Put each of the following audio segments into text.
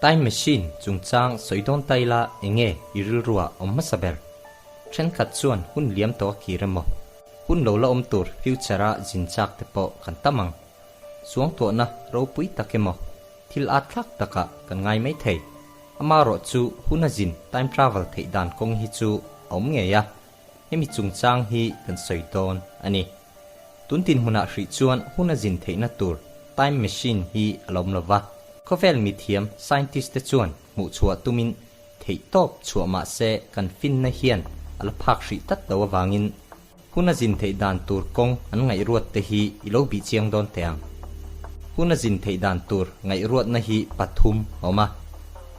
Time machine chungchang sawi dawn ta ila enge i rilruah awm hmasa ber? Thenkhat chuan hun liam tawh a kir emaw? Hun lo la awm tur future a zin chak te pawh kan tam ang. Suangtuahna ropui tak emaw thil at thlak takah kan ngai mai thei. Amaherawh chu hun a zin time travel theih dan kawng hi chu a awm ngei a, hemi chungchang hi kan sawi dawn a ni. Tun dinhmunah hrih chuan hun a zin theihna tur time machine hi a lo awm lo va. Khawvel mithiam scientist te chuan hmuhchhuah tumin theih tawp chhuah mah se kan finna hian a la phak hrih tlat lo avangin hun a zin theih dan tur kawng an ngaihruat te hi i lo bih chiang dawn teh ang. Hun a zin theih dan tur ngaihruatna hi pathum a awm a.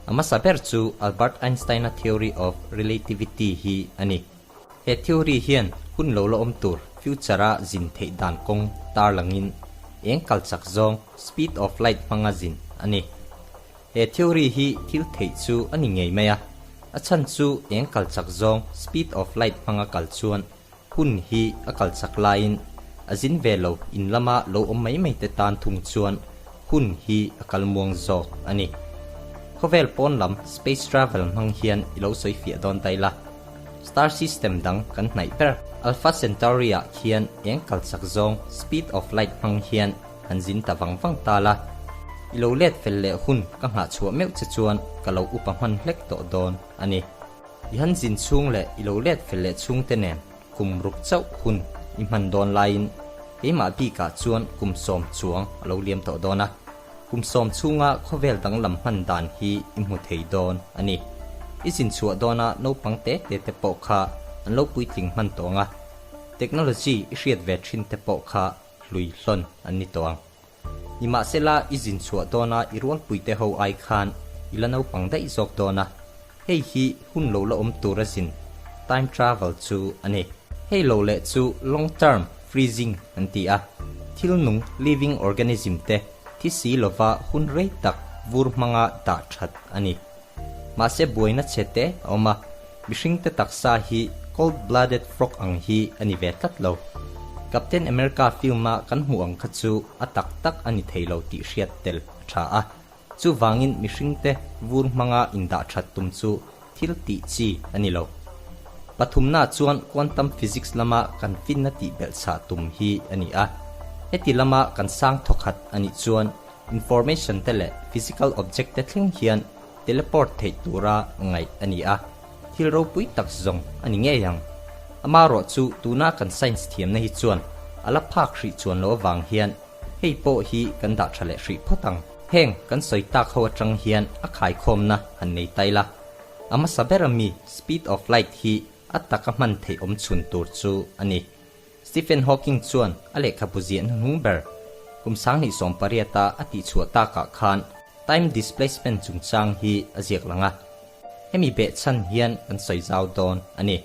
A hmasa ber chu Albert Einstein-a theory of relativity hi a ni. He theory hian hun lo la awm tur future-a zin theih dan kawng tarlangin eng kal chak zawng speed of light hmanga zin a ni. He theory hi thil theih chu a ni ngei mai a, a chhan chu eng kal chak zawng speed of light hmanga kal chuan hun hi a kal chak laiin a zin ve lo in lama lo awm mai mai te tan thung chuan hun hi a kal muang zawk a ni. Khawvel pawn lam space travel hmang hian i lo sawi fiah dawn daih la. Star system dang kan hnaih ber Alpha Centauri ah khian eng kal chak zawng speed of light hmang hian han zin ta vang vang ta la, i lo let fel leh hun ka nghah chhuah meuh che chuan ka lo upa hman hlek tawh dawn a ni. I han zin chhung leh i lo let fel leh chhungte nen kum ruk chauh hun i hman dawn laiin keimah bikah chuan kum sawm chuang a lo liam tawh dawn a, kum sawm chhunga khawvel danglam hman dan hi i hmu thei dawn a ni. I zin chhuah dawna naupang te te te pawh kha an lo puitling hman tawh ang a, technology i hriat ve thin te pawh kha hlui hlawn an ni tawh ang. Nimahsela i zin chhuah dawna i rualpuite ho ai khan i la naupang daih zawk dawn a, hei hi hun lo la awm tur a zin, time travel, chu a ni. Hei lo leh chu long term freezing an ti a, thil nung, living organism, te thi si lova hun rei tak vur hmanga dah that a ni. Mahse buaina chhe te a awm a, mihringte taksa hi cold blooded frog ang hi a ni ve tlat lo. Captain America film a kan hmuh ang kha chu a tak tak a ni thei lo tih hriat tel a tha a, chuvangin mihringte vur hmanga indah that tum chu thil tih chi a ni lo. Pathumna chuan quantum physics lama kan finna tih belhchhah tum hi a ni a, heti lama kan sang thawkhat a nih chuan Information te leh physical object te thleng hian teleport theih tura ngaih a ni a, thil ropui tak zawng a ni ngei ang. Amaherawh chu tuna kan science thiamna hi chuan a la phak hrih chuan loh avang hian hei pawh hi kan dah tha leh hrih phawt ang. Heng kan sawi tak ho atang hian a khaikhawmna han nei ta ila. A hmasa ber ami speed of light hi a taka hman theih awm chhun tur chu a ni. Stephen Hawking chuan a lehkhabu ziah hnuhnung ber kum 2018 a a tihchhuah takah khan time displacement chungchang hi a ziak lang a, hemi behchhan hian kan sawi zau dawn a ni.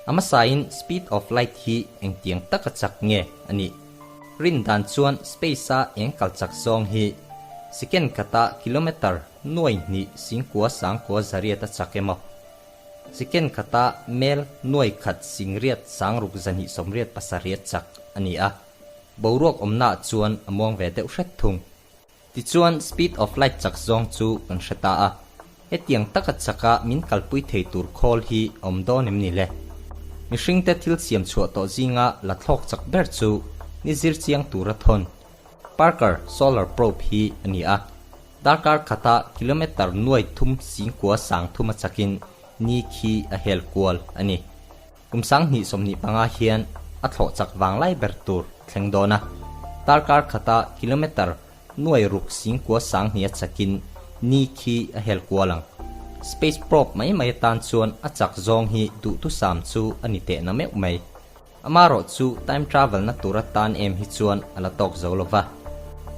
A hmasain speed of light hi engtiang taka chak nge a nih? Rin dan chuan space-a eng kal chak zawng hi second khata kilometer nuai hnih singkua sangkua zariat a chak emaw? Second khata mel nuai khat singriat sangruk zahnih sawmriat pasarih a chak a ni a, boruak awmnaah chuan a muang ve deuh hret thung. Tichuan speed of light chak zawng chu kan hre ta a, hetiang taka chaka min kalpui thei tur khawl hi a awm dawn em ni le? Mihringte thil siam chhuah tawh zinga la thlawk chak ber chu ni zir chiang tura thawn Parker Solar Probe hi a ni a. Darkar khata kilometre nuai thum singkua sang thum a chakin ni khi a hel kual a ni. Kum 2025 hian a thlawh chak vanglai ber tur thleng dawn a. Darkar khata kilometre nuai ruk singkua sang hnih a chakin ni khi a hel kual ang. Space probe mai mai atan chuan a chak zawng hi duhthusam chu a ni tehna meuh mai. Amaherawh chu time travel na tur atan em hi chuan a la tawk zo lo va.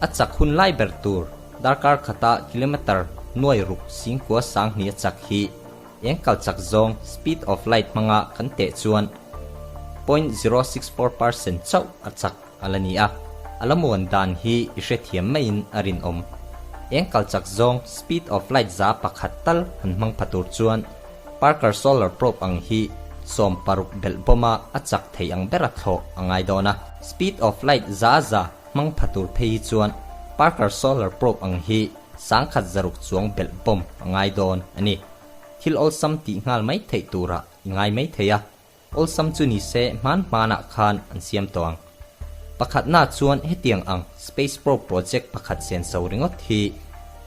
A chak hun lai ber tur darkar khata kilometre nuai ruk singkua sang hnih a chak hi eng kal chak zawng speed of light hmanga kan teh chuan 0.064% chauh a chak a la ni a, a la muan dan hi i hrethiam maiin a rinawm. Eng kal chak zawng speed of light za pakhat tal han hmang pha tur chuan Parker Solar Probe ang hi 60 belh bawma a chak thei ang bera thlawh a ngai dawn a. Speed of light za za hmang pha tur phei hi chuan Parker Solar Probe ang hi 1,600 chuang belh bawm a ngai dawn a ni. Thil awlsam tih nghal mai theih turah i ngai mai thei a, awlsam chu ni se hman hmanah khan an siam tawh ang. Pakhatna chuan hetiang ang Space Probe project pakhat senso ringawt hi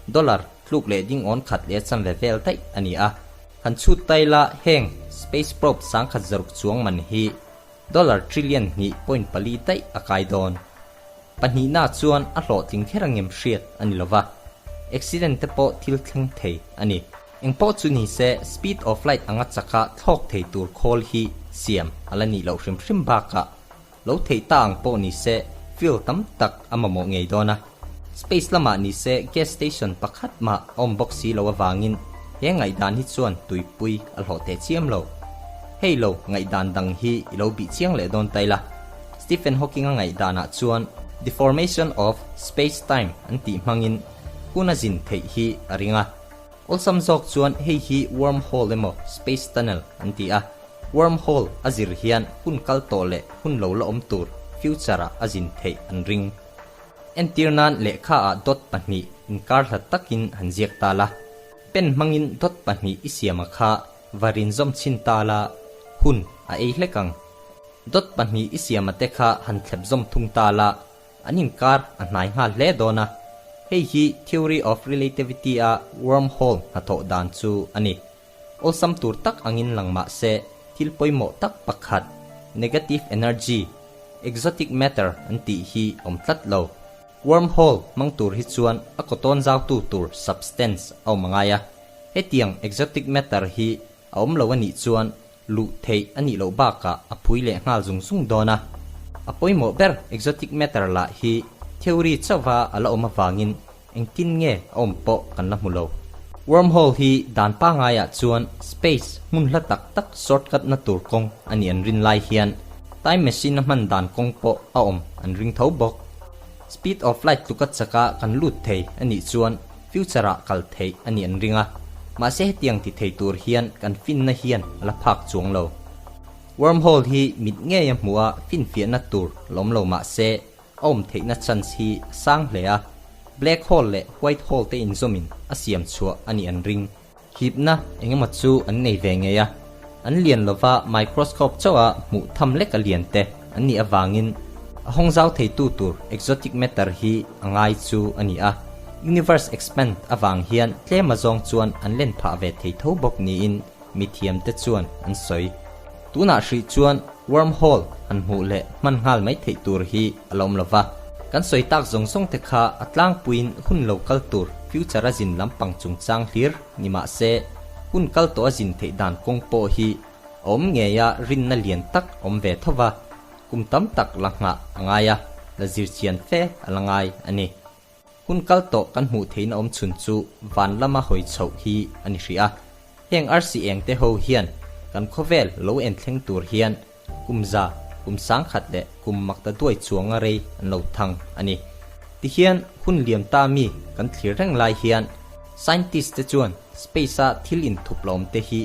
dollar tluk leh ding awn khat leh chanve vel daih a ni a. Han chhut tai la heng Space Probe 1,600 chuang man hi dollar trillion 2.4 daih a kai dawn. Pahnihna chuan a hlawhtling kher angem hriat a ni lova, accident te pawh thil thleng thei a ni. Engpawh chu ni se speed of light anga chaka thlawk thei tur khawl hi siam a la nih loh hrim hrim bakah lo theih ta ang pawh ni se fuel tam tak a mamawh ngei dawn a. Space lamah ni se gas station pakhat mah a awm bawk si lo avangin he ngaihdan hi chuan tuipui a hlawh teh chiam lo. Hei lo ngaihdan dang hi i lo bih chiang leh dawn ta ila. Stephen Hawking-a ngaihdanah chuan deformation of space-time an tih hmangin hun a zin theih hi a ring a. Awlsam zawk chuan hei hi wormhole emaw space tunnel an ti a. Wormhole a zir hian hun kal tawh leh hun lo la awm tur future-ah a zin theih an ring. Entir nan lehkhaah dot pahnih inkar hlat takin han ziak ta la. Pen hmangin dot pahnih i siam a kha va rinzawm chhin ta la, hun a ei hlek ang. Dot pahnih i siam a te kha han thlep zawm thung ta la, an inkar a hnai nghal hle dawn a. Hei hi Theory of Relativity a wormhole hnathawh dan chu a ni. Awlsam tur tak angin lang mah se, thil pawimawh tak pakhat, negative energy, exotic matter an tih hi awm tlat lo. Wormhole hmang tur hi chuan a kawtawn zautu tur substance a awm a ngai a. Hetiang exotic matter hi a awm lo a nih chuan luh theih a nih loh bakah a phui leh nghal zung zung dawn a. A pawimawh ber exotic matter lah hi theory chauha a la awm avangin engtin nge a awm pawh kan la hmu lo. Wormhole hi dan pangaiah chuan space hmun hla tak tak shortcut na tur kawng a nih an rin lai hian time machine a hman dan kawng pawh a awm an ring tho bawk. Speed of light tluka chaka kan lut thei a nih chuan future ah kal theih a nih an ring a, mahse hetiang ti thei tur hian kan finna hian a la phak chuang lo. Wormhole hi mit ngei a hmuh a finfiahna tur lawm lo mahse a awm theihna chance hi a sang hle a, black hole leh white hole te inzawmin a siam chhuah a nih an ring. Hipna engemaw chu an nei ve ngei a, an lian lova microscope chauh a hmuh tham lek a lian te an nih avangin a hawng zau theitu tur exotic matter hi a ngai chu a ni a, universe expand avang hian tlem azawng chuan an len phah ve thei tho bawk niin mithiam te chuan an sawi. Tunah hrih chuan wormhole han hmuh leh hman nghal mai theih tur hi a la awm lo va. Kan sawi tak zawng zawng te kha a tlangpuiin hun lo kal tur future a zin lampang chungchang hlir ni mah se, hun kal tawh a zin theih dan kawng pawh hi a awm ngei a rinna lian tak awm ve tho va, kum tam tak la nghah a ngai a, la zir chian fe a la ngai a ni. Hun kal tawh kan hmuh theihna awm chhun chu van lama hawi chhoh hi a ni hrih a. Heng arsi eng te ho hian kan khawvel lo en thleng tur hian kum za, kum 1000 leh kum makta duai chuanga rei an lo thang a ni. Tihian hun liam ta mi kan thlir reng lai hian scientist te chuan space a thil inthup la awm te hi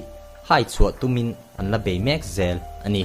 hai chhuah tumin an la bei mek zel a ni.